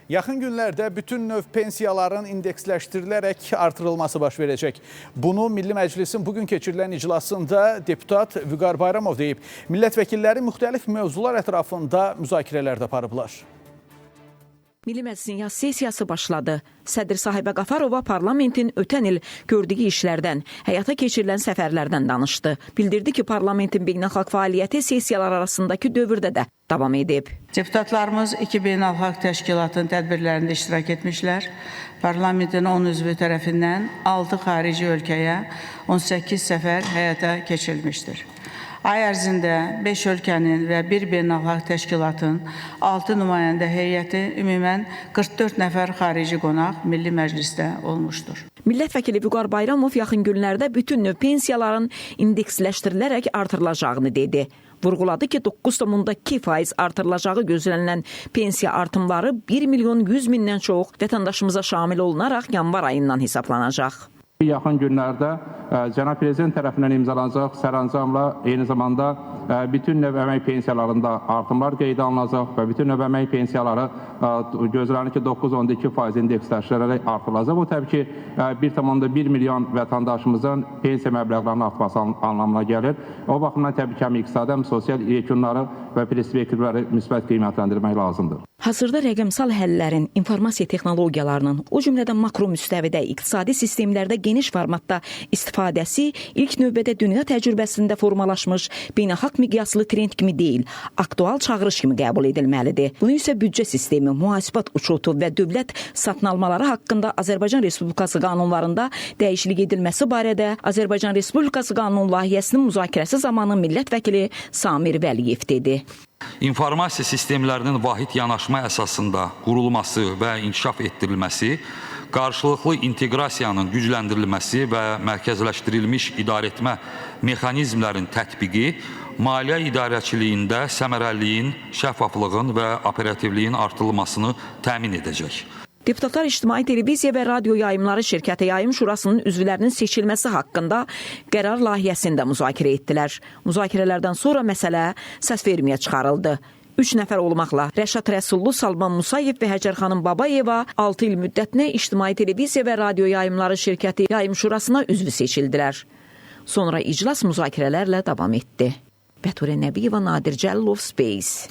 Yaxın günlərdə bütün növ pensiyaların indeksləşdirilərək artırılması baş verəcək. Bunu Milli Məclisin bugün keçirilən iclasında deputat Vüqar Bayramov deyib. Millət vəkilləri müxtəlif mövzular ətrafında müzakirələr də aparıblar. Milli Məclisin yaz sessiyası başladı. Sədr Sahibə Qafarova parlamentin ötən il gördüyü işlərdən, həyata keçirilən səfərlərdən danışdı. Bildirdi ki, parlamentin beynəlxalq fəaliyyəti sessiyalar arasındakı dövrdə də davam edib. Deputatlarımız iki beynəlxalq təşkilatın tədbirlərində iştirak etmişlər. Parlamentin 10 üzvü tərəfindən 6 xarici ölkəyə 18 səfər həyata keçirilmişdir. Ay ərzində 5 ölkənin və 1 beynəlxalq təşkilatın 6 nümayəndə heyəti, ümumən 44 nəfər xarici qonaq Milli Məclisdə olmuşdur. Millət vəkili Vüqar Bayramov yaxın günlərdə bütün növ pensiyaların indeksləşdirilərək artırılacağını dedi. Vurğuladı ki, 9,2% artırılacağı gözlənilən pensiya artımları 1 milyon 100 mindən çox vətəndaşımıza şamil olunaraq yanvar ayından hesablanacaq. Yaxın günlərdə cənab prezident tərəfindən imzalanacaq sərəncamla eyni zamanda bütün növ əmək pensiyalarında artımlar qeydə alınacaq və bütün növ əmək pensiyaları gözlənilir ki, 9,2% indeksləşdirilərək artırılacaq. Bu təbii ki, 1,1 milyon vətəndaşımızın pensiya məbləğlərinin artması anlamına gəlir. O baxımdan təbii ki, həm iqtisadi, həm sosial yekunları və perspektivləri müsbət qiymətləndirmək lazımdır. Hazırda rəqəmsal həllərin, informasiya texnologiyalarının, o cümlədən makro müstəvidə iqtisadi sistemlərdə geniş formatda istifadəsi ilk növbədə dünya təcrübəsində formalaşmış beynəlxalq miqyaslı trend kimi deyil, aktual çağırış kimi qəbul edilməlidir. Bunu isə büdcə sistemi, mühasibat uçotu və dövlət satın almaları haqqında Azərbaycan Respublikası qanunlarında dəyişiklik edilməsi barədə Azərbaycan Respublikası qanun layihəsinin müzakirəsi zamanı millət vəkili Samir Vəliyev dedi. İnformasiya sistemlərinin vahid yanaşma əsasında qurulması və inkişaf etdirilməsi, qarşılıqlı inteqrasiyanın gücləndirilməsi və mərkəzləşdirilmiş idarəetmə mexanizmlərin tətbiqi maliyyə idarəçiliyində səmərəliliyin, şəffaflığın və operativliyin artırılmasını təmin edəcək. Deputatlar İctimai Televiziya və Radio Yayımları Şirkəti Yayım Şurasının üzvlərinin seçilməsi haqqında qərar layihəsini də müzakirə etdilər. Müzakirələrdən sonra məsələ səsverməyə çıxarıldı. 3 nəfər olmaqla Rəşad Rəsullu, Salman Musayev və Həcər xanım Babayeva 6 il müddətinə İctimai Televiziya və Radio Yayımları Şirkəti Yayım Şurasına üzvü seçildilər. Sonra iclas müzakirələrlə davam etdi. Bəturə Nəbiyeva, Nadir Cəlilov, Space.